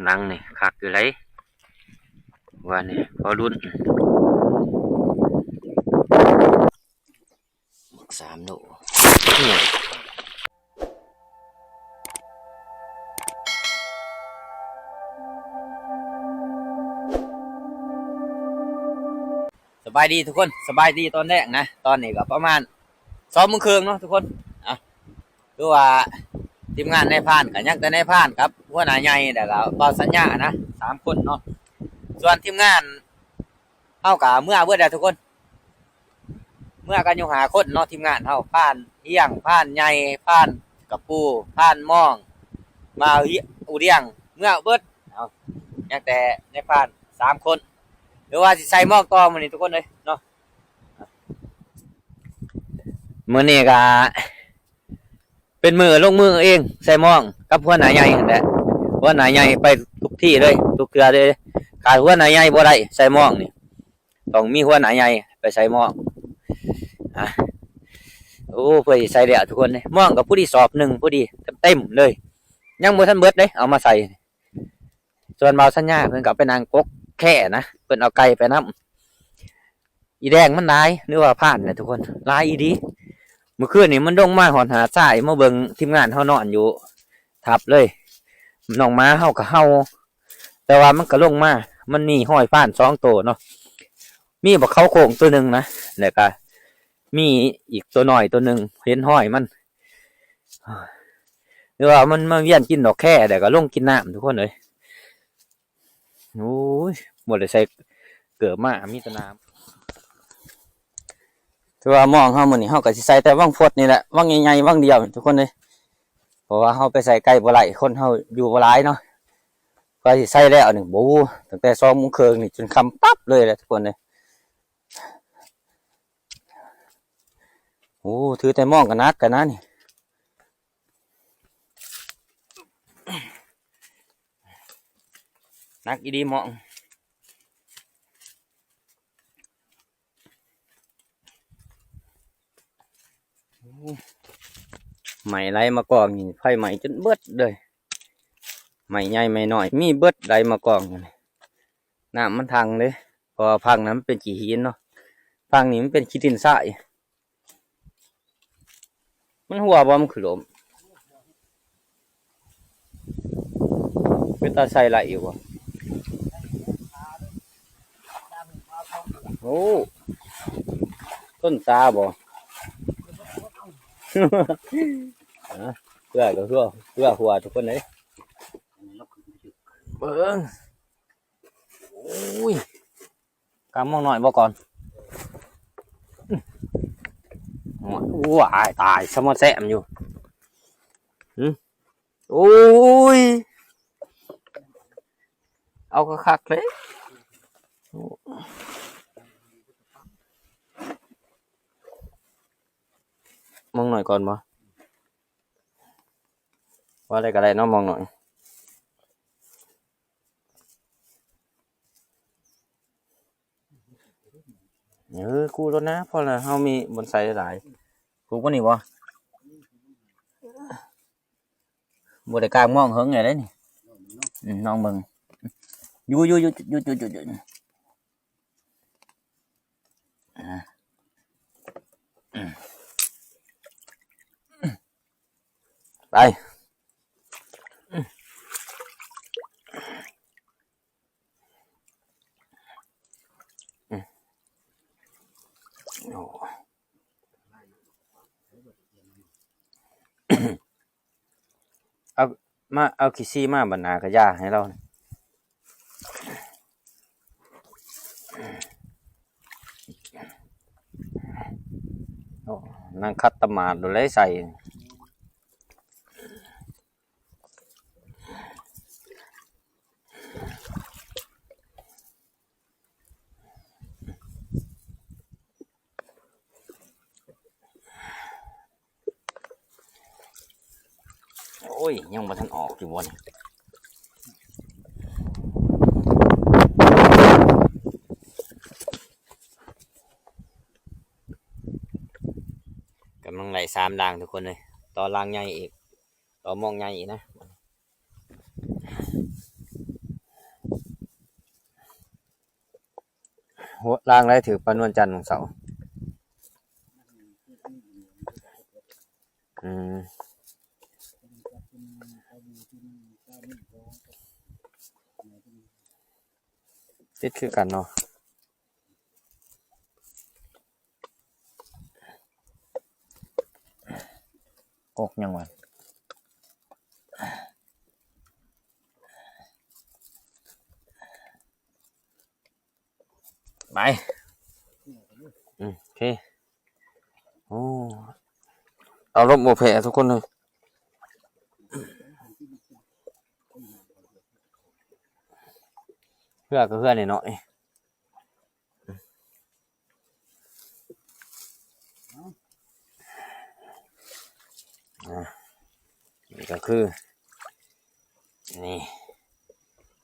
ຫຼັງນີ້ຄັກຢູ່ໃດ ວ່ານີ້ພໍລຸ້ນ ບັກສາມໂລ. ສະບາຍດີທຸກຄົນ ສະບາຍດີຕອນແລງນະ. ຕອນນີ້ກໍປະມານສອງໂມງເຄິ່ງເນາະທຸກຄົນ. ເອົາ ຄືວ່າທີມງານນາຍພານກໍຍັງແຕ່ນາຍພານກັບຫົວໜ້າໃຫຍ່ ແລ້ວກໍບ່າວສັນຍານະ ສາມຄົນເນາະ. ສ່ວນທີມງານເຮົາກໍເມືອເບິດແລ້ວທຸກຄົນ ເມືອກັນຢູ່ຫ້າຄົນເນາະ ທີມງານເຮົາ ພານຮຽງ ພານໃຫຍ່ ພານກະປູ ພານມອງ ບ່າວຮຽງ ອູຮຽງ ເມືອເບິດ. ເອົາ ຍັງແຕ່ນາຍພານສາມຄົນ ຫຼືວ່າຊິໃສ່ມອງຕໍ່ມື້ນີ້ທຸກຄົນເອີຍເນາະ. ມື້ນີ້ກໍເປັນມື້ລົງມືເອງໃສ່ມອງກັບຫົວໜ້າໃຫຍ່ຫັ້ນແຫຼະ. ຫົວໜ້າໃຫຍ່ໄປທຸກທີ່ເລີຍ ທຸກເທື່ອເລີຍ. ຂາດຫົວໜ້າໃຫຍ່ບໍ່ໄດ້ໃສ່ມອງນີ້ ຕ້ອງມີຫົວໜ້າໃຫຍ່ໄປໃສ່ມອງ. ອ່ະ ໂອ້ ເພື່ອຊິໃສ່ແລ້ວທຸກຄົນເອີຍ ມອງກໍພໍດີສອບໜຶ່ງ ພໍດີເຕັມໆເລີຍ ຍັງບໍ່ທັນເບິດເດ້ ເອົາມາໃສ່. ສ່ວນບ່າວສັນຍາເພິ່ນກໍໄປນັ່ງກົກແຄ່ນະ ເພິ່ນເອົາໄກ່ໄປນຳ. ອີແດງມັນຫຼາຍ ຫຼືວ່າພານນະທຸກຄົນ ຫຼາຍອີ່ຫຼີ. ມື້ຄືນນີ້ມັນລົງມາຮອດຫາດຊາຍ ມາເບິ່ງທີມງານເຮົານອນຢູ່ທັບເລີຍ. ນ້ອງໝາເຮົາກໍເຫົ່າ ແຕ່ວ່າມັນກໍລົງມາ ມັນມີຮອຍພານສອງໂຕເນາະ ມີບັກເຂົາໂຄ້ງໂຕໜຶ່ງນະ ແລ້ວກໍມີອີກໂຕນ້ອຍໂຕໜຶ່ງ ເຫັນຮອຍມັນ. ຫຼືວ່າມັນມາວຽນກິນດອກແຄ ແລ້ວກໍລົງກິນນ້ຳທຸກຄົນເອີຍ. ໂອ້ຍ ບໍ່ໄດ້ໃສ່ເກີບມາ ມີແຕ່ນ້ຳ. ຖືວ່າມອງເຮົາມື້ນີ້ ເຮົາກໍຊິໃສ່ແຕ່ວັງຟົດນີ້ແຫຼະ ວັງໃຫຍ່ໆວັງດຽວນີ້ທຸກຄົນເອີຍ ເພາະວ່າເຮົາໄປໃສ່ໄກບໍ່ໄດ້ ຄົນເຮົາຢູ່ບໍ່ຫຼາຍເນາະ. ກວ່າຊິໃສ່ແລ້ວນີ້ ໂອ້ ຕັ້ງແຕ່ສອງໂມງເຄິ່ງນີ້ ຈົນຄ່ຳປັບເລີຍແຫຼະທຸກຄົນເອີຍ. ໂອ້ ຖືແຕ່ມອງກໍໜັກກັນນະນີ້ ໜັກອີ່ຫຼີມອງ. ໂອ້ ໄໝ້ໄຫຼມາກອງນີ້ ໄຟໄໝ້ຈົນເບິດເລີຍ ໄໝ້ໃຫຍ່ໄໝ້ນ້ອຍມີເບິດ ໄຫຼມາກອງນີ້. ນ້ຳມັນທັງເດ້ ເພາະວ່າພັງນັ້ນມັນເປັນຂີ້ຫີນເນາະ ພັງນີ້ມັນເປັນຂີ້ດິນຊາຍ. ມັນຮົ່ວບໍ່? ມັນຄືລົ້ມ ເປັນຕາໃສ່ໄດ້ຢູ່ບໍ່? ໂອ້ ຕົ້ນສາບໍ່? ເພື່ອກໍເພື່ອ ເພື່ອຫົວທຸກຄົນເດ້ ເບິ່ງ. ໂອ້ຍ ກຳມອງໜ້ອຍບໍ່ກ່ອນ? ໂອ້ຍ ຕາຍ ສະມອດແຊມຢູ່. ຫື ໂອ້ຍ ເອົາຄັກໆເລີຍ. ມອງໜ້ອຍກ່ອນບໍ່? ວ່າໄດ້ກໍໄດ້ເນາະ ມອງໜ້ອຍ. ເອີ ກູ້ໂລດນະ ພໍລະ ເຮົາມີບ່ອນໃສ່ຫຼາຍ. ປູກບ່ອນນີ້ບໍ່? ບໍ່ໄດ້ກາງມອງເຫິງແລ້ວເດ້ນີ້. ອືມ ລອງເບິ່ງ. ຢູ່ ຢູ່ ຢູ່ ຢູ່ ຢູ່ ຢູ່ ຢູ່. ອ່າ ອືມ ໄປ. ໂອ້ ເອົາ ມາເອົາຂີ້ຊີມາບັດໜ້າກະຢ່າໃຫ້ລາວ. ໂອ້ ນັ່ງຂັດຕະໝາດໂລດເລີຍໃສ່. ໂອ້ຍ ຍັງບໍ່ທັນອອກຢູ່ບໍ່ນີ້? ກຳລັງໄດ້ສາມລາງທຸກຄົນເອີຍ ຕໍ່ລາງໃຫຍ່ອີກ ຕໍ່ມອງໃຫຍ່ອີກນະ. ໂຫ ລ່າງໄດ້ຖືກປານວນຈັນຂອງເສົາ. ອືມ ຕິດຄືກັນເນາະ. ກົກຫຍັງວະ? ໄປ ອືມ ໂອເຄ. ໂອ້ ເອົາລົມບໍ່ແພ້ທຸກຄົນເອີຍ. ເຮືອກໍເຮືອນ້ອຍໆ. ອ່າ ນີ້ກໍຄື ນີ້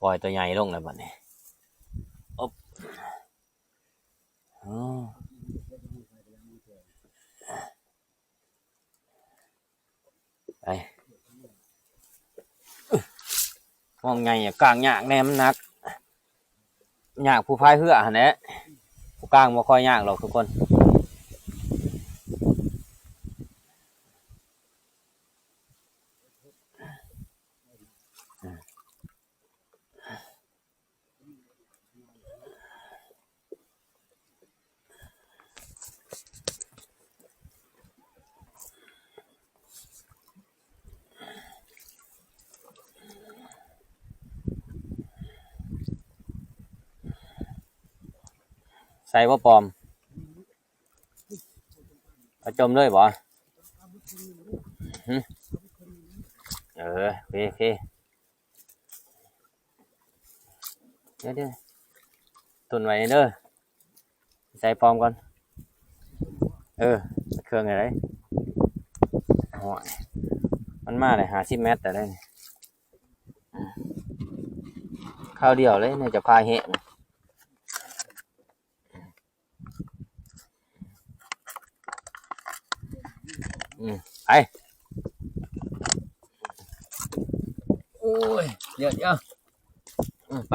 ປ່ອຍຕົວໃຫຍ່ລົງແລ້ວບັດນີ້. ອົບ ໂອ້ ໄປ ມອງໃຫຍ່ກາງຍາກແດ່ ມັນໜັກ ຍາກຜູ້ພາຍເຮືອຫັ້ນແຫຼະ ຜູ້ກາງບໍ່ຄ່ອຍຍາກດອກທຸກຄົນ. ໃສ່ບໍ່ປອມ? ເອົາຈົມເລີຍບໍ່? ຫຶ? ເອີ ໂອເຄ ໂອເຄ. ດຽວໆ ຕຸນໄວ້ເດີ ໃສ່ປອມກ່ອນ. ເອີ ເຄື່ອງໃດ ໂອ້ຍ ມັນມາໄດ້ຫ້າສິບແມັດແລ້ວເດ້ ຄາວດຽວເລີຍ ໜ້າຈະພາແຫ້ງ. ອືມ ໄປ ໂອ້ຍ ດຽວໆ ອືມ ໄປ.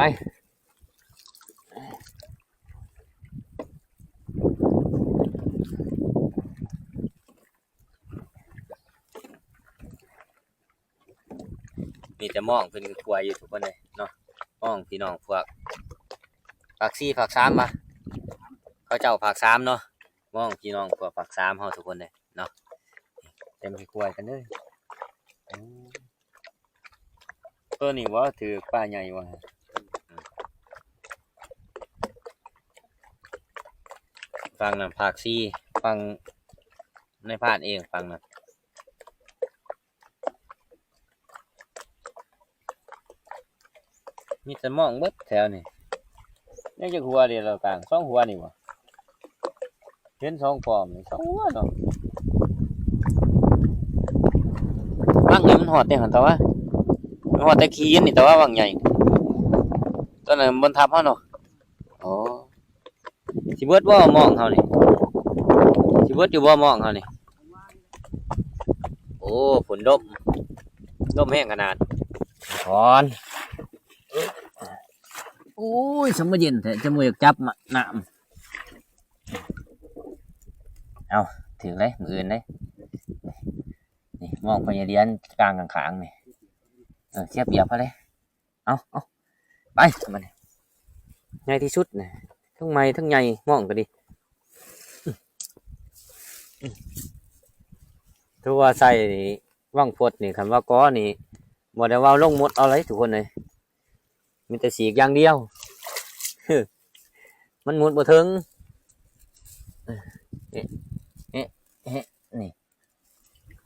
ມີແຕ່ມອງເພິ່ນກໍກົວຢູ່ທຸກຄົນເລີຍເນາະ ມອງພີ່ນ້ອງພວກພາກສີ່ພາກສາມ ວ່າເຂົາເຈົ້າພາກສາມເນາະ ມອງພີ່ນ້ອງພວກພາກສາມເຮົາທຸກຄົນເລີຍເນາະ. ເຕັມທີ່ກົວກັນເລີຍ. ໂອ້ ໂຕນີ້ບໍ່ຖືກປາໃຫຍ່ວ່າ ຝັ່ງນັ້ນພາກສີ່ ຝັ່ງນາຍພານເອງ ຝັ່ງນັ້ນ. ມີແຕ່ມອງເບິດແຖວນີ້ ຍັງຈັກຫົວເດ ລາວກາງ ສອງຫົວນີ້ບໍ່? ເຫັນສອງປ້ອມນີ້ ສອງຫົວເນາະ. ວັງໃຫຍ່ມັນຮອດແຕ່ຫັ້ນຕະວະ ມັນຮອດແຕ່ຂີ້ຫີນນີ້ຕະວະ ວັງໃຫຍ່ ຕອນນັ້ນມັນທັບເຮົາເນາະ. ອໍ ຊິເບິດບໍ່ມອງເຮົານີ້? ຊິເບິດຢູ່ບໍ່ມອງເຮົານີ້? ໂອ້ ຝົນດົມ ດົມແຮງຂະໜາດ. ຖອນ ໂອ້ຍ ສະມາເຢັນແທ້ ຈະບໍ່ຢາກຈັບມາ ນ້ຳ. ເອົາ ຖືກເລີຍ ມື້ອື່ນເດ້. ນີ້ ມອງພະຍາດຽນກາງຂ້າງໆ ນີ້ ເອີ ເສຍປຽບເຂົາເດ້. ເອົາ ເອົາ ໄປ ບັດນີ້ ໃຫຍ່ທີ່ສຸດນະ ທັງໃໝ່ທັງໃຫຍ່ ມອງກໍດີ. ຖືວ່າໃສ່ວັງພົດນີ້ ຄັນວ່າກໍນີ້ ບໍ່ໄດ້ວ່າລົງໝົດເອົາເລີຍທຸກຄົນເອີຍ ມີແຕ່ສີກຢ່າງດຽວ ມັນໝຸດບໍ່ເຖິງ. ເອະ ເອະ ເອະ ນີ້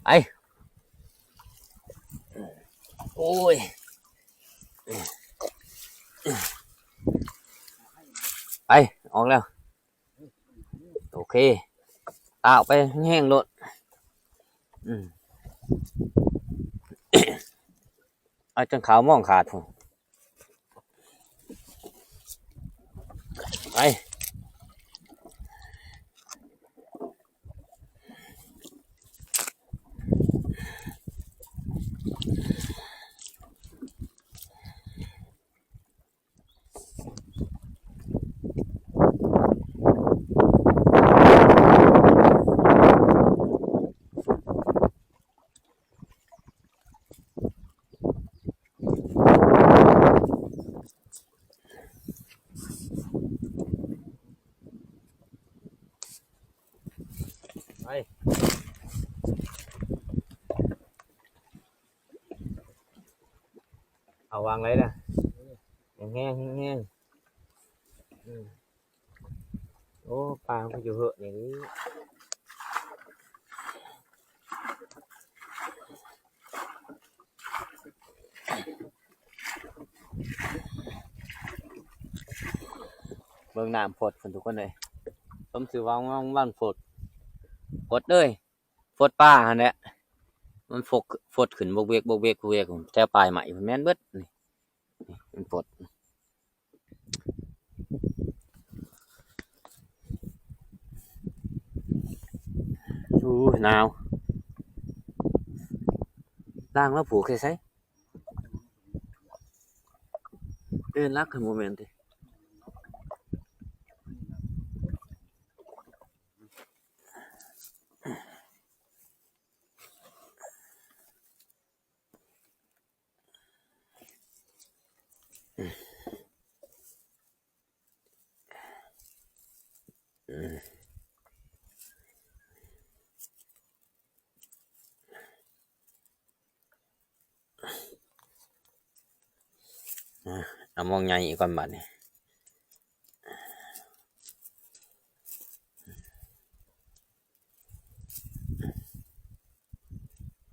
ໄປ ໂອ້ຍ ໄປ ອອກແລ້ວ ໂອເຄ ຕາກໄປແຮງໆໂລດ. ອືມ ເອົາຈົນຂາວມອງຂາດພຸ້ນ. ໄປ ໂ ວາງໄວ້ລະ ແຮງໆ ແຮງໆ ອືມ ໂອ້ ປາມັນກໍຢູ່ເຫີກນີ້ ເບິ່ງນ້ຳຟົດພຸ້ນທຸກຄົນເອີຍ ສົມຊື່ວ່າວັນຟົດ ຟົດເລີຍ ຟົດປາຫັ້ນແຫຼະ ມັນຟົດ ຟົດຂຶ້ນບົກເວກ ບົກເວກ ບົກເວກ ແຖວປາຍໄມ້ພຸ້ນແມ່ນເບິດນີ້ ນີ້ມັນຟົດ. ໂອ້ຍ ໜາວ ລ່າງມາຜູກໃສ່ໃສ ເອີ້ນຫຼັກ ຄັນບໍ່ແມ່ນຕິ. ອາ ເອົາໝ່ອງໃຫຍ່ອີກກ່ອນບາດນີ້.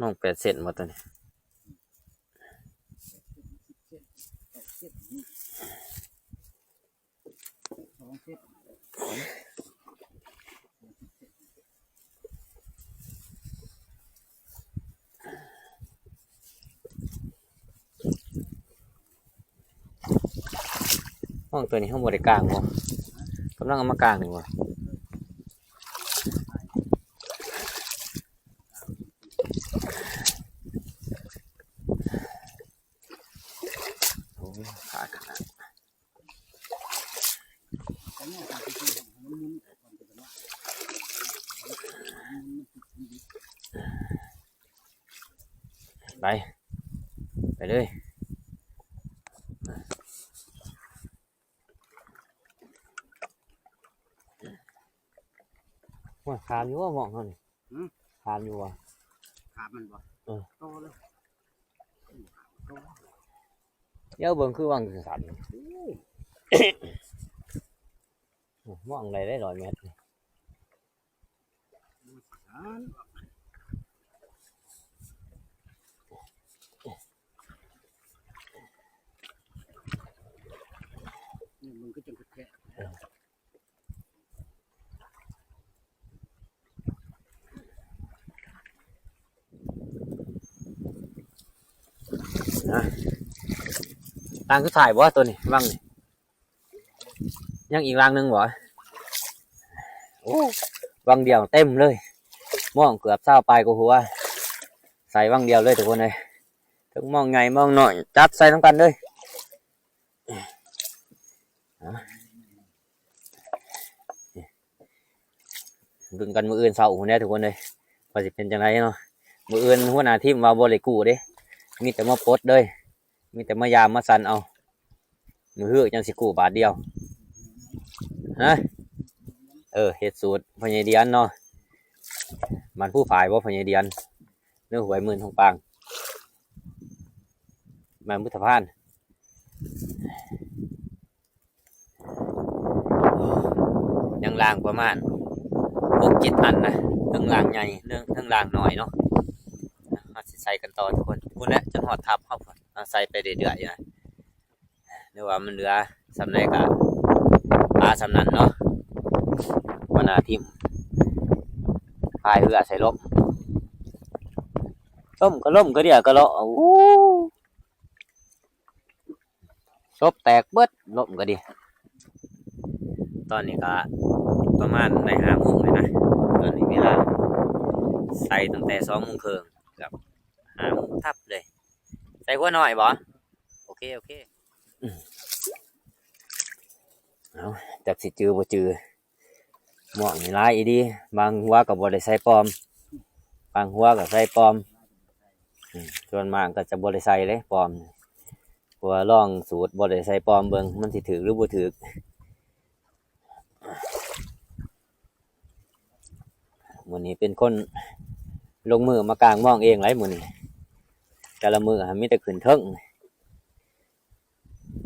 ມອງແປດເຊັນບໍ່ຕົວນີ້? ມອງຕົວນີ້ເຮົາບໍ່ໄດ້ກາງບໍ່? ກຳລັງເອົາມາກາງນີ້ບໍ່? ໂອ້ ຂາດຂະໜາດ. ໄປ ໄປເລີຍ. ໂອ້ຍ ຂາມຢູ່ບໍ່ ໝ່ອງເຮົານີ້? ຫື? ຂາມຢູ່ບໍ່? ຂາມມັນບໍ່? ເອີ ໂຕເລີຍ ໂຕ. ດຽວເບິ່ງຄືຫວ່າງສັນ ໂອ້ ມອງໄດ້ເດ້ ຮ້ອຍແມັດນີ້. ນີ້ມັນກໍຈັ່ງແຄບ. ນະ ຫຼັງສຸດທ້າຍບໍ່ ຕົວນີ້ ຫວ່າງນີ້? ຍັງອີກຫຼັງໜຶ່ງບໍ່? ໂອ້ ຫວ່າງດຽວເຕັມເລີຍ ມອງເກືອບຊາວປາຍກວ່າຫົວ ໃສ່ຫວ່າງດຽວເລີຍທຸກຄົນເອີຍ ທັງມອງໃຫຍ່ມອງນ້ອຍ ຈັດໃສ່ນຳກັນເລີຍ. ລຸ້ນກັນມື້ອື່ນເຊົ້າພຸ້ນແຫຼະທຸກຄົນເອີຍ ວ່າຊິເປັນຈັ່ງໃດເນາະ. ມື້ອື່ນຫົວໜ້າທີມວ່າບໍ່ໄດ້ກູ້ເດ້ ມີແຕ່ມາປົດເລີຍ ມີແຕ່ມາຢາມມາສັນເອົາ ມື້ຮືຈັ່ງຊິກູ້ບາດດຽວ. ຮະ ເອີ ເຮັດສູດພໍ່ໃຫຍ່ດຽນເນາະ ບ້ານພູຝ້າຍບໍ່ ພໍ່ໃຫຍ່ດຽນ ເນີ ຫ້ວຍໝື່ນ ຫ້ວຍປາງ ບ້ານພຸດທະພານ. ຍັງລ່າງປະມານຫົກເຈັດອັນນະ ເທິງລ່າງໃຫຍ່ ເທິງ ເທິງລ່າງນ້ອຍເນາະ. ເຮົາຊິໃສ່ກັນຕໍ່ທຸກຄົນ ພຸ້ນແຫຼະ ຈົນຮອດທັບເຮົາພຸ້ນ ເຮົາໃສ່ໄປເລື້ອຍໆຢູ່ນະ ຫຼືວ່າມັນເຫຼືອສ່ຳໃດກະປາສ່ຳນັ້ນເນາະ. ຫົວໜ້າທີມພາຍເຮືອໃສ່ລົມ ລົມກະລົມກະເດຍກະເລາະ ໂອ້ ສົບແຕກເບິດ ລົມກໍດີ. ຕອນນີ້ກໍປະມານໄດ້ຫ້າໂມງແລ້ວນະ ຕອນນີ້ເວລາ ໃສ່ຕັ້ງແຕ່ສອງໂມງເຄິ່ງ ເກືອບຫ້າໂມງທັບເລີຍ. ໃສ່ຫົວໜ້ອຍບໍ່? ໂອເຄ ໂອເຄ. ເອົາ ຈັກຊິຈື່ບໍ່ຈື່. ໝ່ອງນີ້ຫຼາຍອີ່ຫຼີ ບາງຫົວກໍບໍ່ໄດ້ໃສ່ປ້ອມ ບາງຫົວກໍໃສ່ປ້ອມ. ອືມ ສ່ວນມາກກໍຈະບໍ່ໄດ້ໃສ່ເດ້ປ້ອມ ເພາະວ່າລອງສູດບໍ່ໄດ້ໃສ່ປ້ອມເບິ່ງ ມັນຊິຖືກຫຼືບໍ່ຖືກ. ມື້ນີ້ເປັນຄົນລົງມືມາກາງມອງເອງຫຼາຍມື້ນີ້ ແຕ່ລະມື້ຫັ້ນມີແຕ່ຂຶ້ນເທິງ.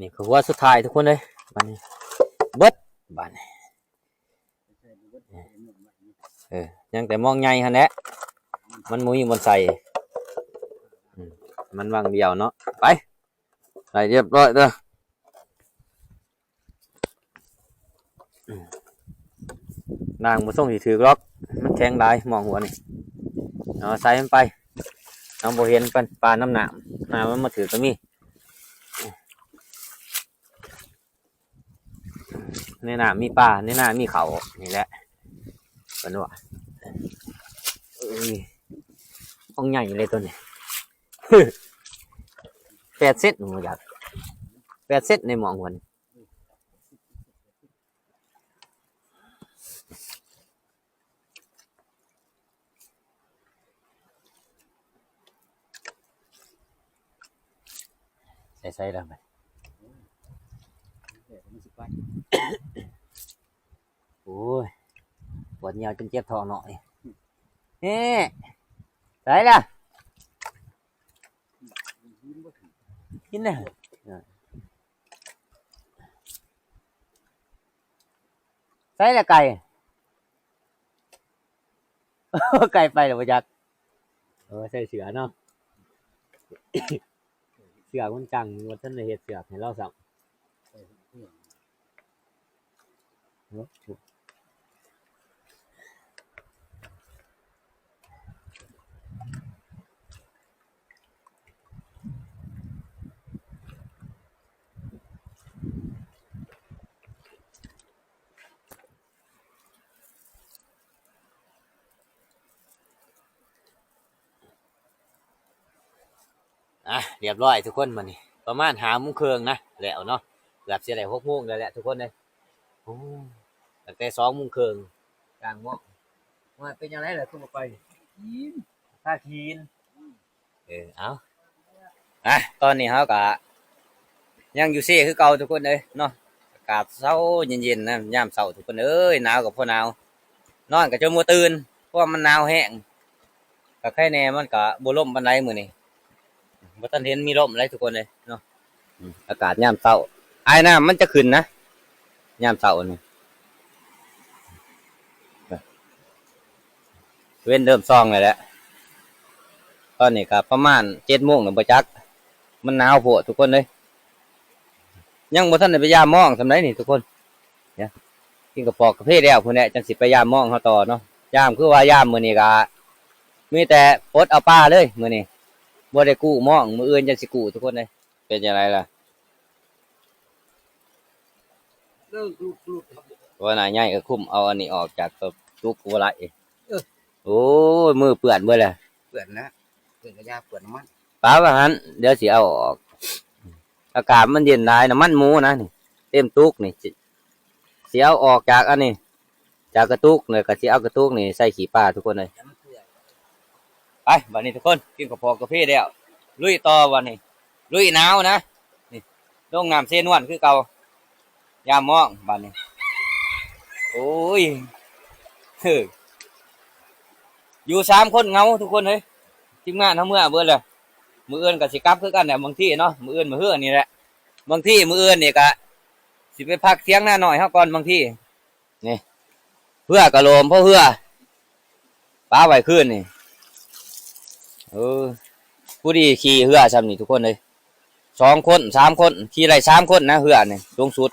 ນີ້ຄືຫົວສຸດທ້າຍທຸກຄົນເອີຍ ບາດນີ້ເບິດ ບາດນີ້ ເອີ ຍັງແຕ່ມອງໃຫຍ່ຫັ້ນແຫຼະ ມັນບໍ່ມີບ່ອນໃສ່ ອືມ ມັນຫວ່າງດຽວເນາະ ໄປ ໄດ້ຮຽບຮ້ອຍເດີ. ນາງບໍ່ສົ່ງຊິຖືກດອກ ມັນແຂງຫຼາຍ ມອງຫົວນີ້ ເອົາໃສ່ມັນໄປ ເຮົາບໍ່ເຫັນປານ ປານນຳນ້ຳ ຫາມັນມາຖືກກໍມີ ໃນນ້ຳມີປາ ໃນນາມີເຂົ້າ ນີ້ແຫຼະ ເພິ່ນວ່າ ເອີຍ ຂອງໃຫຍ່ເລີຍໂຕນີ້ ແປດເຊັນ ບໍ່ຢາກ ແປດເຊັນໃນມອງຫົວນີ້. ໃສ່ໆ ແລ້ວບັດ ໂອ້ຍ ປວດຍ່ຽວຈົນເຈັບທ້ອງເນາະ ເອີ ໃສ່ລະ ກິນນະ ໃສ່ລະໄກ່ ໄກ່ໄປແລ້ວບໍ່ຈັກ ເອີ ໃສ່ເສື້ອເນາະ ເສື້ອມັນຈັງ ບໍ່ທັນໄດ້ເຮັດເສື້ອໃຫ້ລາວຊ້ຳ. ອ່ະ ຮຽບຮ້ອຍທຸກຄົນ ມື້ນີ້ປະມານຫ້າໂມງເຄິ່ງນະ ແລ້ວເນາະ ເກືອບຊິໄດ້ຫົກໂມງແລ້ວແຫຼະທຸກຄົນເອີຍ. ໂອ້ ຕັ້ງແຕ່ສອງໂມງເຄິ່ງກາງເມາະ ວ່າເປັນຈັ່ງໃດລະຄືບໍ່ໄປ? ພາກິນ ພາກິນ ເອີ ເອົາ ອ່ະ ຕອນນີ້ເຮົາກະຍັງຢູ່ເຊຄືເກົ່າທຸກຄົນເອີຍເນາະ ອາກາດເຊົາເຢັນໆນະ ຍາມເຊົ້າທຸກຄົນເອີຍ ໜາວກໍພໍໜາວ ນອນກໍຈົນບໍ່ຕື່ນ ເພາະວ່າມັນໜາວແຮງ ກໍໄຄແດ່ ມັນກໍບໍ່ລົມປານໃດມື້ນີ້ ບໍ່ທັນເຫັນມີລົມເລີຍທຸກຄົນເອີຍເນາະ. ອາກາດຍາມເຊົ້າ ອາຍນ້ຳມັນຈະຂຶ້ນນະ ຍາມເຊົ້ານີ້ ເວັນເລີ່ມສ່ອງແລ້ວແຫຼະ ຕອນນີ້ກໍປະມານເຈັດໂມງແລ້ວບໍ່ຈັກ ມັນໜາວໂພດທຸກຄົນເອີຍ ຍັງບໍ່ທັນໄດ້ໄປຢາມມອງສ່ຳໃດນີ້ທຸກຄົນ ກິນກະປອກກາເຟແລ້ວພຸ້ນແຫຼະ ຈັ່ງຊິໄປຢາມມອງເຮົາຕໍ່ເນາະ. ຢາມຄືວ່າຢາມມື້ນີ້ກະມີແຕ່ປົດເອົາປາເລີຍມື້ນີ້ ບໍ່ໄດ້ກູ້ມອງ ມື້ອື່ນຈັ່ງຊິກູ້ທຸກຄົນເອີຍ. ເປັນຈັ່ງໃດລະ? ເອີ ຫຼຸດ ຫຼຸດ ຫົວໜ້າໃຫຍ່ ເອີ ຄຸມເອົາອັນນີ້ອອກຈາກກະຕຸກບໍ່ໄດ້. ເອີ ໂອ້ຍ ມືເປື້ອນເບິດແລ້ວ. ເປື້ອນນະ ເປື້ອນກະຢ່າ ເປື້ອນນ້ຳມັນ. ປາໄວ້ຫັ້ນ ດຽວຊິເອົາອອກ. ອາກາດມັນເຢັນຫຼາຍ ນ້ຳມັນໝູນະນີ້ ເຕັມຕຸກນີ້ ຊິ ຊິເອົາອອກຈາກອັນນີ້ ຈາກກະຕຸກ ແລ້ວກະຊິເອົາກະຕຸກນີ້ໃສ່ຂີ້ປາທຸກຄົນເອີຍ. ໄປ ບາດນີ້ທຸກຄົນ ກິນກະປອກກາເຟແລ້ວ ລຸຍຕໍ່ບາດນີ້ ລຸຍໜາວນະ ນີ້ ລົງນ້ຳເຊນວນຄືເກົ່າ ຢາມມອງບາດນີ້. ໂອ້ຍ ເອີ ຢູ່ສາມຄົນເຫງົາທຸກຄົນເອີຍ ທີມງານເຮົາເມືອເບິດແລ້ວ. ມື້ອື່ນກໍຊິກັບຄືກັນແຫຼະ ບາງທີເນາະ ມື້ອື່ນມື້ຮືນີ້ແຫຼະ ບາງທີມື້ອື່ນນີ້ກະຊິໄປພັກຖຽງນານ້ອຍເຮົາກ່ອນ ບາງທີ. ນີ້ ເຮືອກະໂຫຼມ ເພາະເຮືອປາໄວ້ຄືນນີ້ ເອີ ຜູ້ດີຂີ່ເຮືອຊ່ຳນີ້ທຸກຄົນເອີຍ ສອງຄົນ ສາມຄົນ ຂີ່ໄດ້ສາມຄົນນະ ເຮືອນີ້ສູງສຸດ.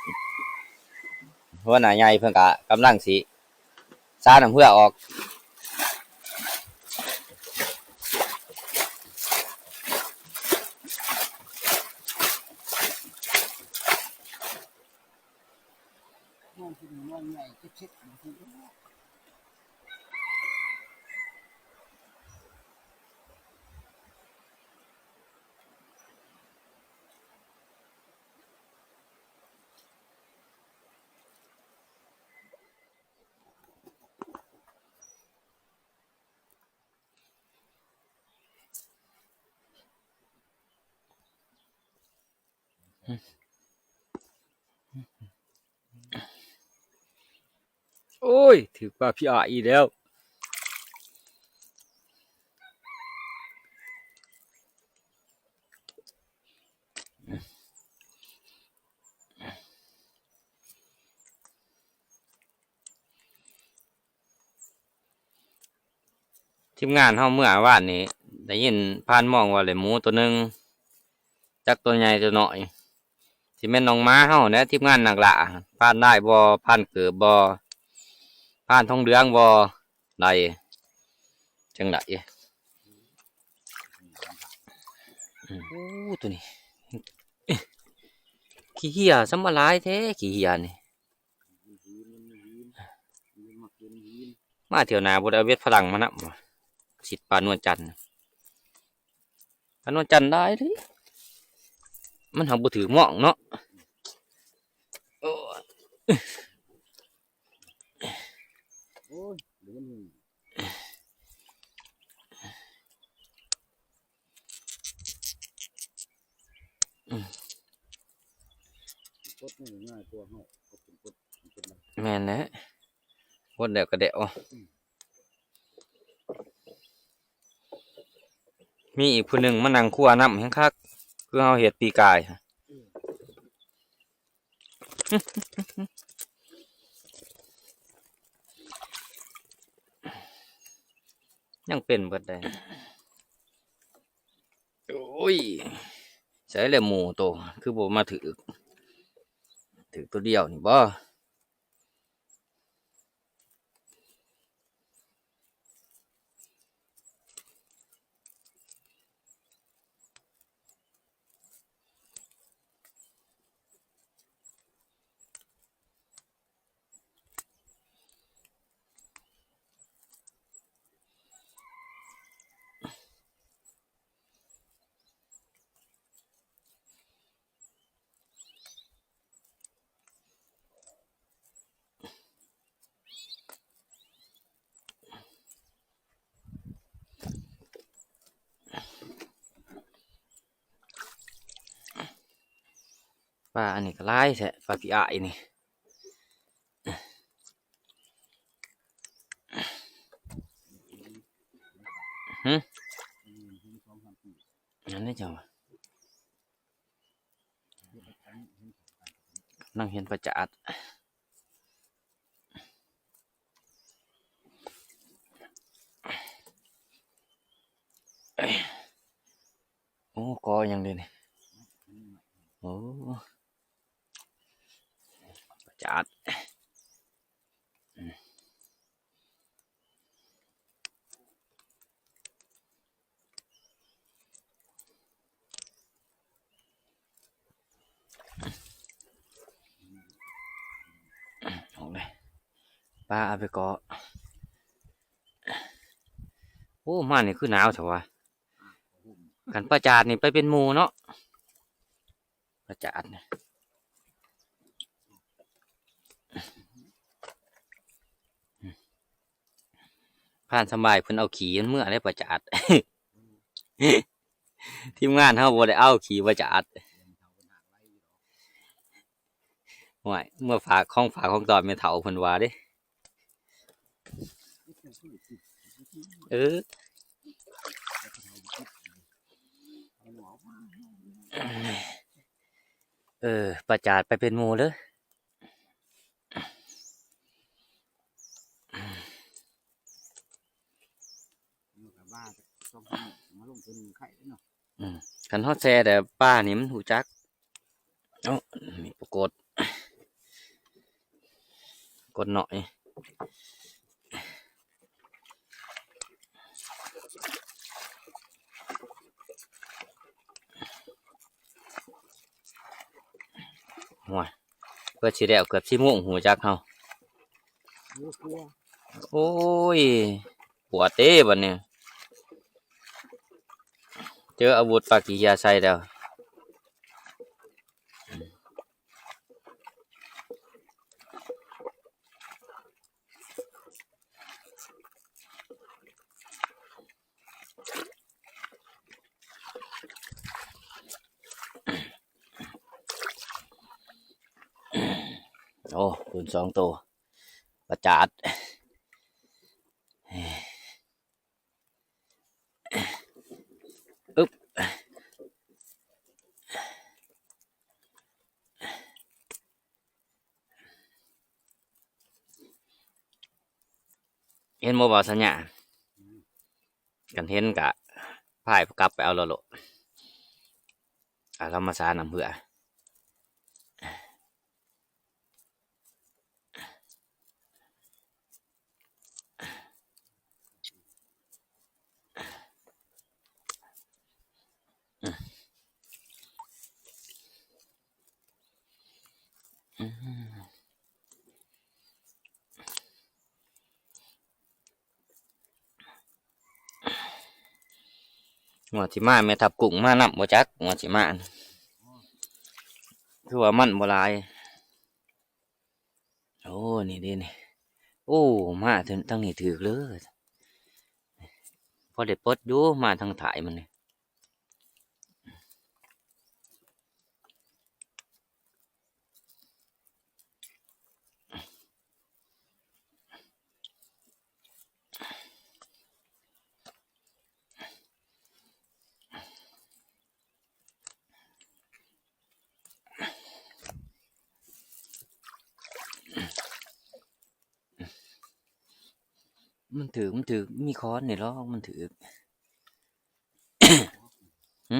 ຫົວໜ້າໃຫຍ່ເພິ່ນກະກຳລັງຊິສານ້ຳເຮືອອອກ. ອືມ ໂອ້ຍ ຖືກປາພີອາອີກແລ້ວ. ທີມງານເຮົາເມື່ອວານນີ້ ໄດ້ຍິນພານມອງວ່າໄດ້ໝູໂຕໜຶ່ງ ຈັກໂຕໃຫຍ່ໂຕນ້ອຍ ຊິແມ່ນນ້ອງໝາເຮົາແຫຼະ ທີມງານນັກລ່າ. ພານໄດ້ບໍ່? ພານເກີບບໍ່? ພານທອງເຫຼືອງບໍ່? ໄດ້ຈັ່ງໃດ? ອືມ ໂອ້ ໂຕນີ້ ຂີ້ເຫຍື້ອ ສ່ຳມາຫຼາຍແທ້ ຂີ້ເຫຍື້ອນີ້. ມາທ່ຽວໜ້າບໍ່ໄດ້ເອົາເບັດຝຣັ່ງມານຳ ຊິດປານວນຈັນ. ປານວນຈັນຫຼາຍເດ້ ມັນຫາກບໍ່ຖືກໝ້ອງເນາະ. ໂອ້ຍ ໂອ້ຍ ເດີນຫູ ກົດນີ້ງ່າຍກວ່າເຮົາ ກໍເປັນກົດ ເປັນ ແມ່ນແຫຼະ ກົດແລ້ວກໍແດະເອົາ. ມີອີກຜູ້ໜຶ່ງມານັ່ງຄົວນຳແຮງຄັກ ຄືເຮົາເຮັດປີກາຍ. ຍັງເປັນເບິດໄດ໋. ໂອ້ຍ ໃສລະໝູໂຕ ຄືບໍ່ມາຖືກ ຖືກໂຕດຽວນີ້ບໍ? ປາອັນນີ້ກໍຫຼາຍແທ້ ປາພີອາອີນີ້. ຫຶ ອັນນີ້ເຈົ້າ ກຳລັງເຫັນປາຈາດ. ໂອ້ ກໍຫຍັງເດນີ້? ໂອ້ ປາຈາດ. ອອກເລີຍ ປາເອົາໄປເກາະ. ໂອ້ ມານີ້ຄືໜາວແທ້ວະ. ຄັນປາຈາດນີ້ໄປເປັນໝູ່ເນາະ. ປາຈາດນີ້ ພານສຳບາຍເພິ່ນເອົາຂີ້ມັນເມືອໄດ໋ປາຈາດ. ທີມງານເຮົາບໍ່ໄດ້ເອົາຂີ້ປາຈາດ. ໂອ້ຍ ເມືອຝາກ ຂອງຝາກຂອງຕ້ອນແມ່ເຖົ້າເພິ່ນວ່າເດ້. ເອີ ເອີ ປາຈາດໄປເປັນໝູ່ເດີ. ອືມ ຄັນເຮົາແຊ່ແລ້ວປານີ້ມັນຮູ້ຈັກ. ໂອ້ ມີປາກົດ ກົດນ້ອຍ. ໂອ້ຍ ເພິ່ນຊິແລ້ວເກືອບສິບໂມງ ຮູ້ຈັກເຮົາ. ໂອ້ຍ ປວດເດ້ບັດນີ້ ເຈີອາວຸດປາກຂີ້ເຫຍື້ອໃສ່ແລ້ວ. ໂອ້ ໂດນສອງໂຕ. ປະຈາດ ອຶບ ເຫັນບໍ່ບ່າວສັນຍາ? ຄັນເຫັນກະພາກັບໄປເອົາລາວໂລດ ອາ ລາວມາສານ້ຳເພື່ອ. ງວດຊິມາແມ່ທັບກຸ້ງມານຳບໍ່ຈັກ ງວດຊິມາ ຄືວ່າມັນບໍ່ຫຼາຍ. ໂອ້ ນີ້ເດ້ນີ້ ໂອ້ ມາທາງ ທາງນີ້ຖືກເລີຍ ພໍໄດ້ປົດຢູ່ ມາທາງທ້າຍມັນນີ້. ມັນຖືກ ມັນຖືກ ມີຄ້ອນນີ້ລອກ ມັນຖືກ. ຫຶ?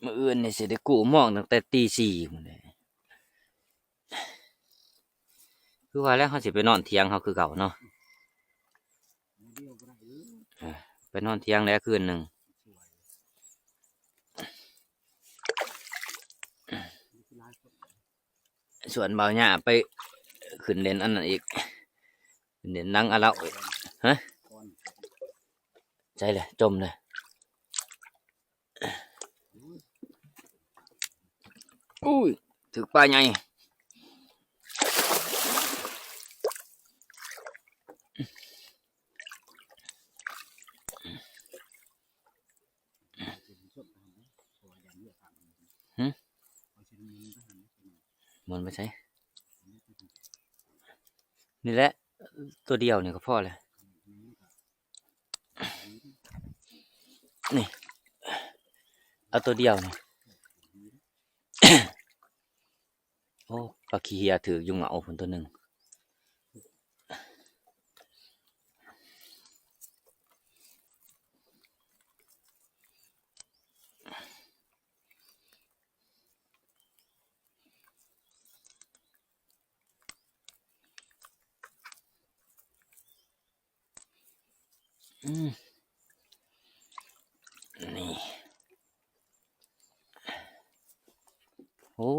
ມື້ອື່ນນີ້ຊິໄດ້ກູ້ມອງຕັ້ງແຕ່ຕີສີ່ພຸ້ນແຫຼະ. ຄືວ່າແລ້ວ ເຮົາຊິໄປນອນຖຽງເຮົາຄືເກົ່າເນາະ ເອີ ໄປນອນຖຽງແລ້ວຄືນໜຶ່ງ. ຊວນບ່າວຫຍ້າໄປຂຶ້ນເຫຼັ້ນອັນນັ້ນອີກ ຂຶ້ນເຫຼັ້ນຫຼັງອາເລົາອີກ. ຮະ? ໃສລະ? ຈົມລະ. ອຸ້ຍ ຖືກປາໃຫຍ່. ຫຶ? ໝູນໄປໃສ? ນີ້ແຫຼະ ຕົວດຽວນີ້ກໍພໍແລ້ວ. ນີ້ ເອົາຕົວດຽວນີ້. ໂອ້ ປາຂີ້ເຫຍຖືກຢູ່ເຫງົ້າພຸ້ນຕົວໜຶ່ງ. ອືມ ນີ້ ໂອ້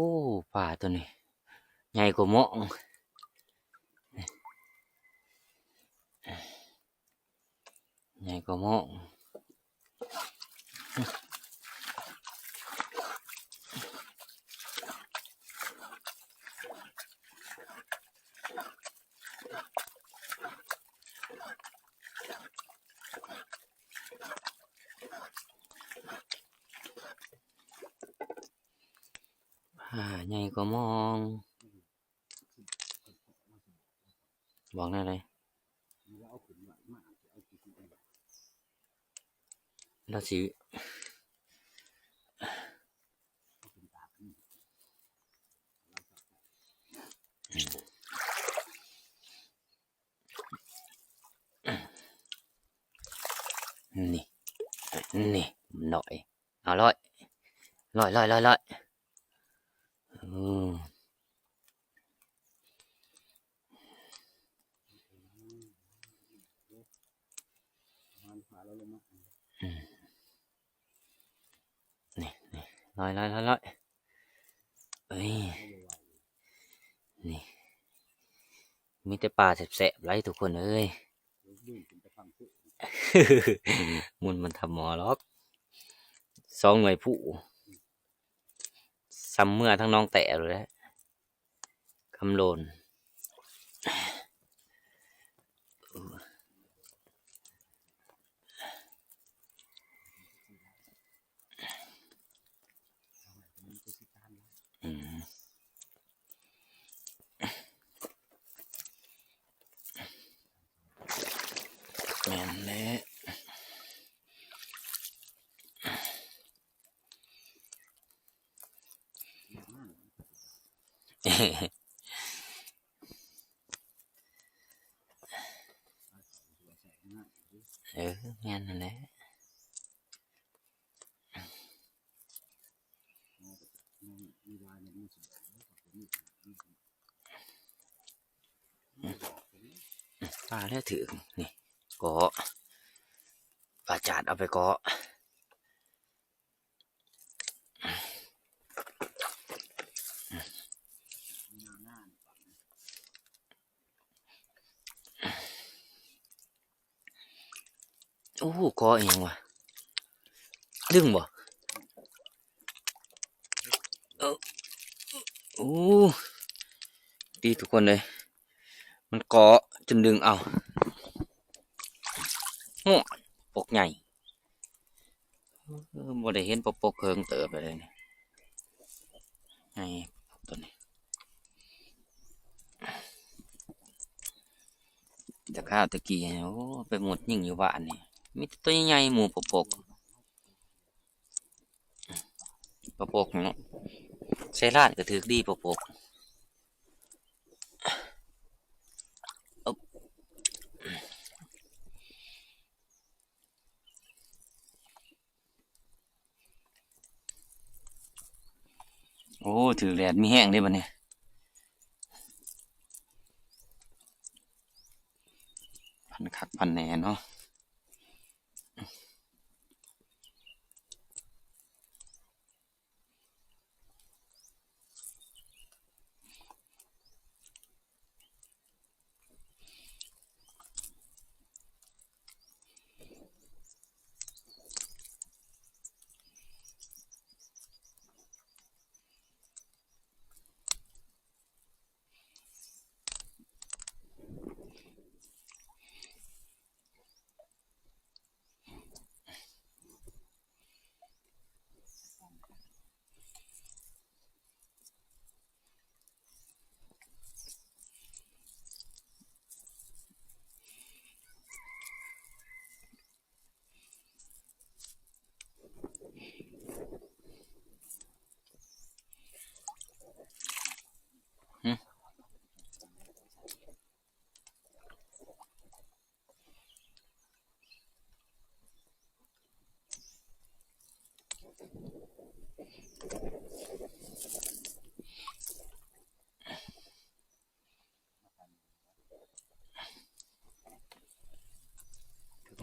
ປາຕົວນີ້ໃຫຍ່ກວ່າໝ້ອງ ໃຫຍ່ກວ່າໝ້ອງ. ປາໃຫຍ່ກວ່າໝ້ອງ. ບອກແນວໃດ? ລາວຊິ ນີ້ ນີ້ ນ້ອຍ. ເອົາ ລອຍ ລອຍ ລອຍ ລອຍ ລອຍ. ເອີ ອືມ ນີ້ ນີ້ ລອຍ ລອຍ ລອຍ ລອຍ. ເອີຍ ນີ້ ມີແຕ່ປາແຊບໆ ຫຼາຍທຸກຄົນເອີຍ. ໝູນມັນທຳໝໍຫຼອກ ສອງໜ່ວຍຜູ້ ສ່ຳເມືອທັງໜອງແຕ້ວແຫຼະ ຄຳໂລນ. ແມ່ນແຫຼະ. ເອີ ແມ່ນຫັ້ນແຫຼະ. ປາແລ້ວຖືກນີ້ ເກາະ ປາຈາດເອົາໄປເກາະ. ໂອ້ ເກາະອີ່ຫຍັງວະ? ດຶງບໍ່? ເອີ ໂອ້ ຕິທຸກຄົນເອີຍ ມັນເກາະຈົນດຶງເອົາ. ໂອ້ ປາປົກໃຫຍ່. ເອີ ບໍ່ໄດ້ເຫັນປາປົກເຫິງເຕີບແລ້ວເດນີ້ ໃຫຍ່ປາປົກໂຕນີ້. ແຕ່ຄາວແຕ່ກີ້ ໂອ້ ໄປມຸດຍິງຢູ່ບ້ານນີ້ ມີແຕ່ໂຕໃຫຍ່ໆ ໝູ່ປາປົກ. ປາປົກເນາະ ໃສ່ລາດກໍຖືກດີປາປົກ. ໂອ້ ຖືກແດດມີແຮງເດ້ບັດນີ້ ພັນຄັກພັນແນ່ເນາະ.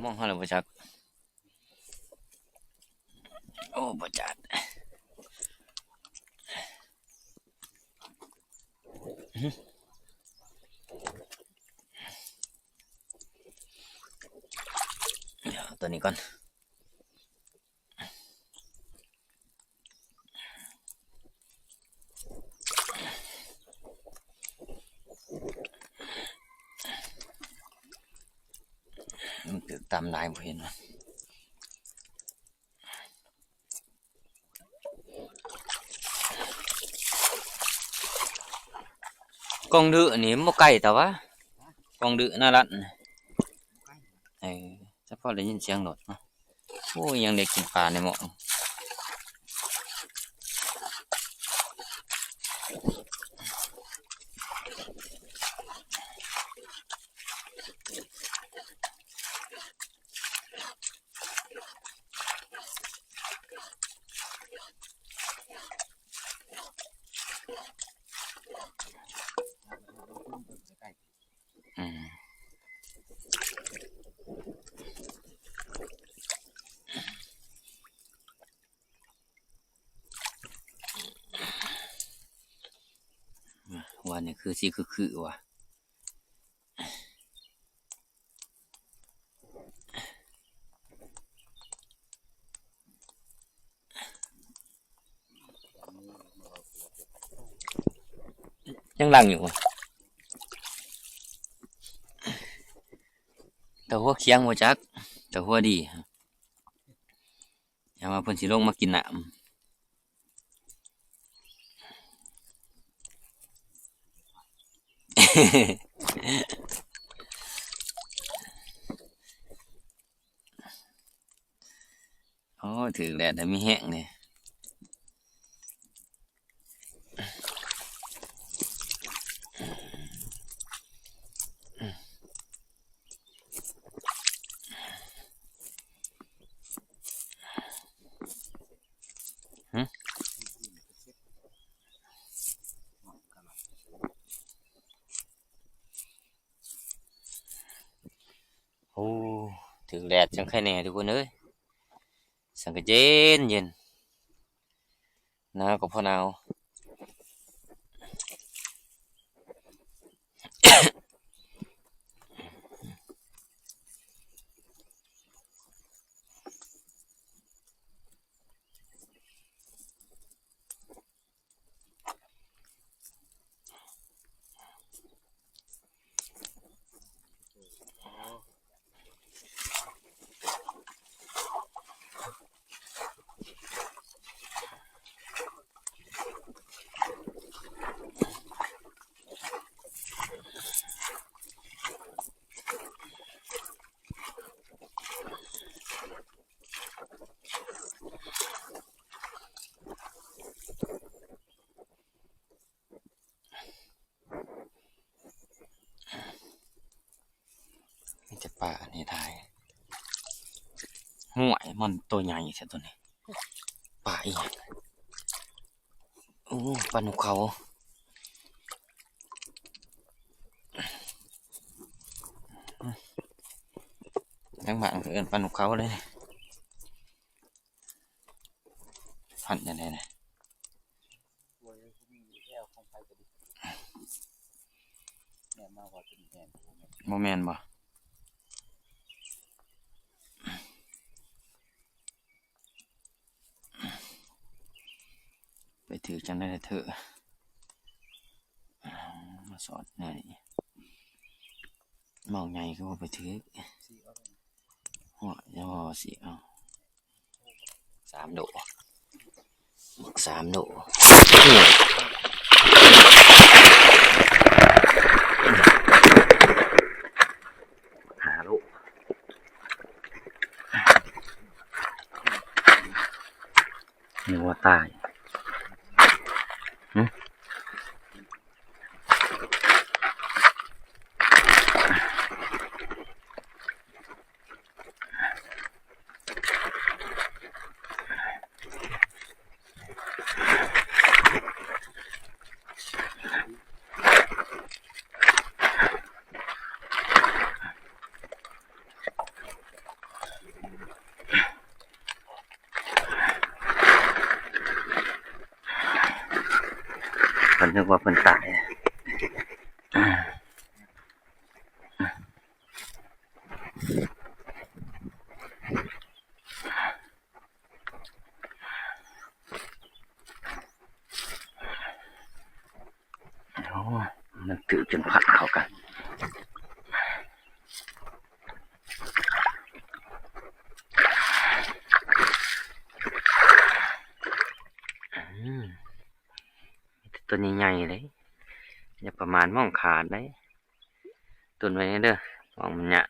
ມອງເຮົາແລ້ວບໍ່ຈັກ. ໂອ້ ບໍ່ຈັກ. ເອົາຕົວນີ້ກ່ອນ. ມັນຖືກຕຳຫຼາຍ ບໍ່ເຫັນຫວາ? ກອງດື້ນີ້ບໍ່ໄກຕາຫວາ? ກອງດື້ໜ້າລັດ ເອີ ສະເພາະໄດ້ຍິນສຽງລົດເນາະ. ໂອ້ຍ ຍັງໄດ້ກິນປາໃນໝໍ້. ອືມ ວ່ານີ້ຄືຊິຄືໆວ່າ. ຍັງຫຼັ່ງຢູ່ ຕາຫົວຂຽງບໍ່ຈັກ ຕາຫົວດີ ຢ່າວ່າເພິ່ນຊິລົງມາກິນນ້ຳ. ໂອ້ຍ ຖືກແດດແລ້ວມີແຮງເດ້. ໂອ້ ຖືກແດດຈັ່ງໄຄແດ່ທຸກຄົນເອີຍ ສັງກະເຢັນເຢັນ ໜາວກໍພໍໜາວ. ມີແຕ່ປາອັນນີ້ໄດ້. ຫ້ວຍ ມັນໂຕໃຫຍ່ແທ້ໂຕນີ້ ປາອີ່ຫຍັງ? ໂອ້ ປາໜູເຂົາ. ທາງບ້ານເອີ້ນປາໜູເຂົາເລີຍ. ພັນຈັ່ງໃດນະ? ບໍ່ແມ່ນບໍ່? ໄປຖືກຈັ່ງໃດລະເທີ ມາສອດແນວນີ້ ໝ່ອງໃຫຍ່ຄືບໍ່ໄປຖືກ. ໂອ້ຍ ຢ່າວ່າຊິເອົາ ສາມໂລ ບັກສາມໂລ. ຫ້າໂລ ນຶກວ່າຕາຍ. ຫຶ? ເພິ່ນນຶກວ່າເພິ່ນຕາຍ. ໂອ້ ມັນຖືກຈົນພັນເຂົ້າກັນ. ອືມ ມີແຕ່ຕົວໃຫຍ່ໆເດ້ ຢ່າປະໝາດ ມອງຂາດເດ້. ຕຸນໄວ້ແດ່ເດີ ມອງມັນຍາກ.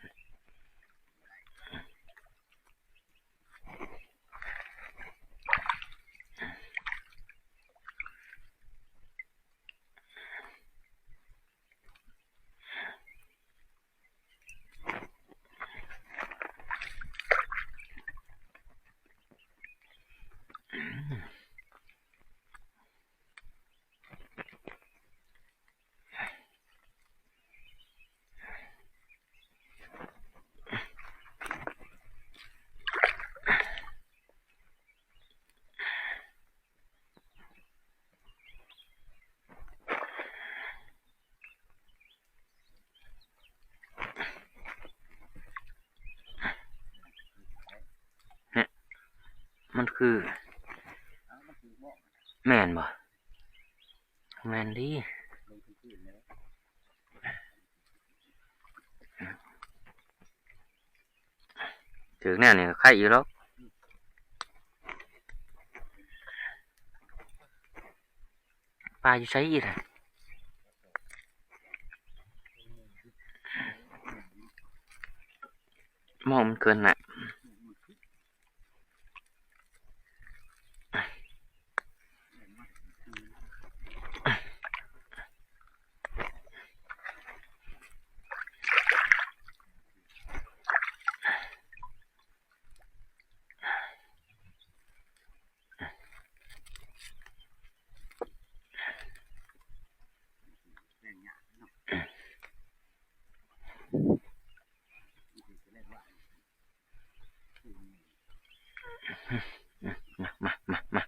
ມັນຄື ແມ່ນບໍ່? ແມ່ນດີ. ຖືກແນວນີ້ກໍໄຄຢູ່ດອກ. ປາຢູ່ໃສອີກລະ? ມອງມັນເກີນນະ. ມາ ມາ ມາ ມາ ມາ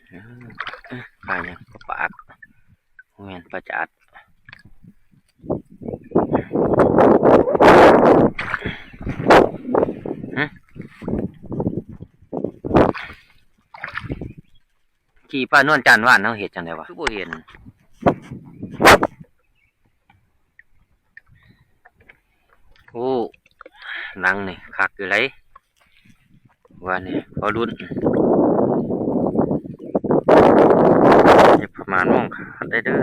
ເອີ ປາຫຍັງ? ປາອາດ ບໍ່ແມ່ນ ປາຈາດ. ຫຶ ຂີ່ປານວນຈັນຫວານ ເຮົາເຮັດຈັ່ງໃດວະ ຄືບໍ່ເຫັນ? ໂອ້ ຫຼັງນີ້ຄັກຢູ່ໃດ໋ ວ່ານີ້ພໍລຸ້ນ. ຢ່າປະໝາດ ມອງຂາດໄດ້ເດີ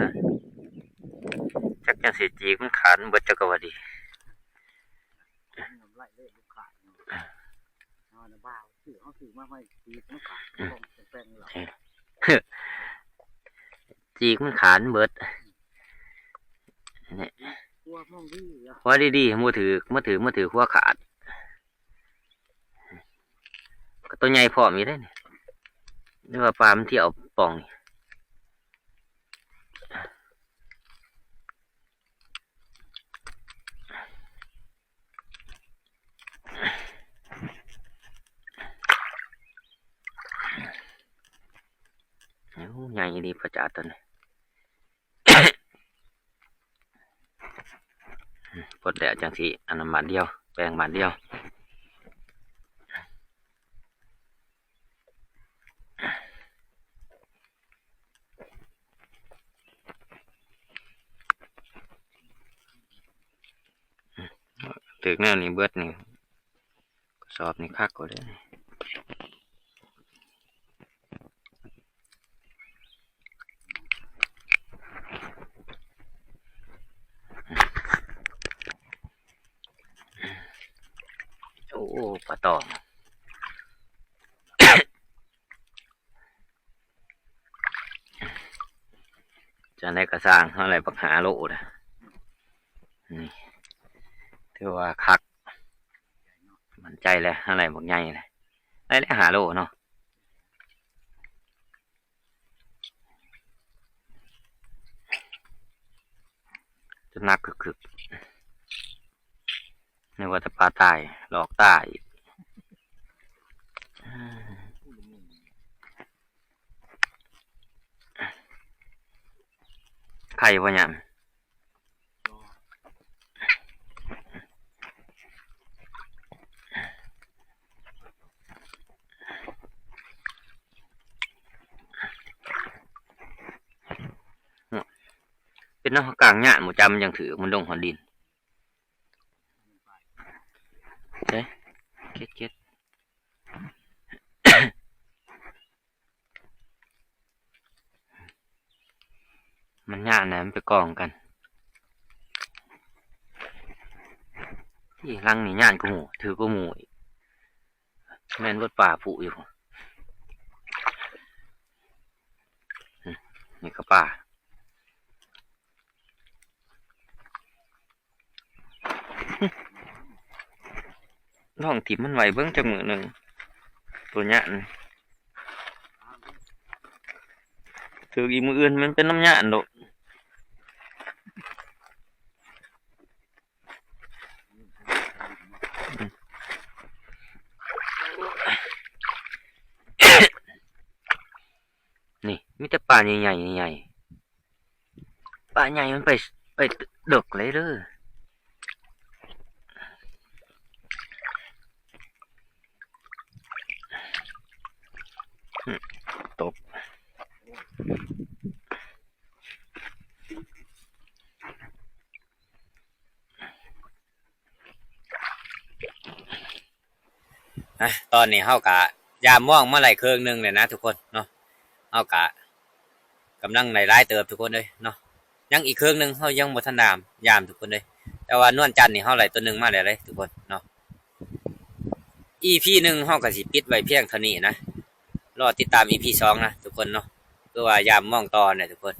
ຈັກຈັ່ງຊິຈີກມັນຂາດເບິດ ຈັກກະວ່າດີ. ຈີກມັນຂາດເບິດ ນີ້ ຫົວດີໆ ບໍ່ຖືກ ມາຖືກ ມາຖືກຫົວຂາດ. ກໍໂຕໃຫຍ່ພ້ອມຢູ່ເດ້ນີ້ ຫຼືວ່າປາມັນທ່ຽວປ່ອງນີ້. ໂອ້ ໃຫຍ່ອີ່ຫຼີ ປາຈາດໂຕນີ້. ປົດແລ້ວຈັ່ງຊິອັນນັ້ນບາດດຽວ ແປງບາດດຽວ. ຖືກແນວນີ້ເບິດນີ້ ກະສອບນີ້ຄັກກວ່າເດ້. ໂອ້ ປາຕອງ. ຈັ່ງໃດກະຊ່າງ ເຮົາໄດ້ບັກຫ້າໂລນະ ນີ້ ຖືວ່າຄັກ ໝັ້ນໃຈແລ້ວ ເຮົາໄດ້ບັກໃຫຍ່ແລ້ວ ໄດ້ແລ້ວຫ້າໂລເນາະ. ຈະໜັກຄຶກໆ ນຶກວ່າແຕ່ປາຕາຍ ຫຼອກຕາຍ. ໄຂ່ບໍ່ຫຍັງ ເປັນນຳກາງຍາດບໍ່ຈຳ ມັນຈັ່ງຖືກ ມັນລົງຮອດດິນ. ເດ້ ເກັດ ເກັດ ມັນຍາດນະ ມັນໄປກອງກັນ. ອີ່ ຫຼັງນີ້ຍາດກວ່າໝູ່ ຖືກກວ່າໝູ່ອີກ. ແມ່ນເບິດປ່າຜູ້ຢູ່ ນີ້ກະປ່າ. ລອງຖິ້ມມັນໄວ້ເບິ່ງຈັກມື້ໜຶ່ງ ໂຕຍາດນີ້ ຖືກອີກມື້ອື່ນແມ່ນເປັນນຳຍາດໂລດ. ນີ້ມີແຕ່ປາໃຫຍ່ໆ ໃຫຍ່ໆ ປາໃຫຍ່ມັນໄປ ໄປເດິກເລີຍເດີ. ຕົກ. ອ່ະ ຕອນນີ້ເຮົາກະຢາມມອງມາໄດ້ເຄິ່ງໜຶ່ງແລ້ວນະທຸກຄົນເນາະ. ເຮົາກະກຳລັງໄດ້ຫຼາຍເຕີບທຸກຄົນເອີຍເນາະ. ຍັງອີກເຄິ່ງໜຶ່ງເຮົາຍັງບໍ່ທັນຢາມ ຢາມທຸກຄົນເອີຍ. ແຕ່ວ່ານວນຈັນນີ້ເຮົາໄດ້ໂຕໜຶ່ງມາແລ້ວເດ້ທຸກຄົນເນາະ. ອີພີໜຶ່ງເຮົາກະຊິປິດໄວ້ພຽງເທົ່ານີ້ນະ. ລໍຕິດຕາມອີພີສອງນະທຸກຄົນເນາະ. ຄືວ່າຢາມມອງຕໍ່ນະທຸກຄົນ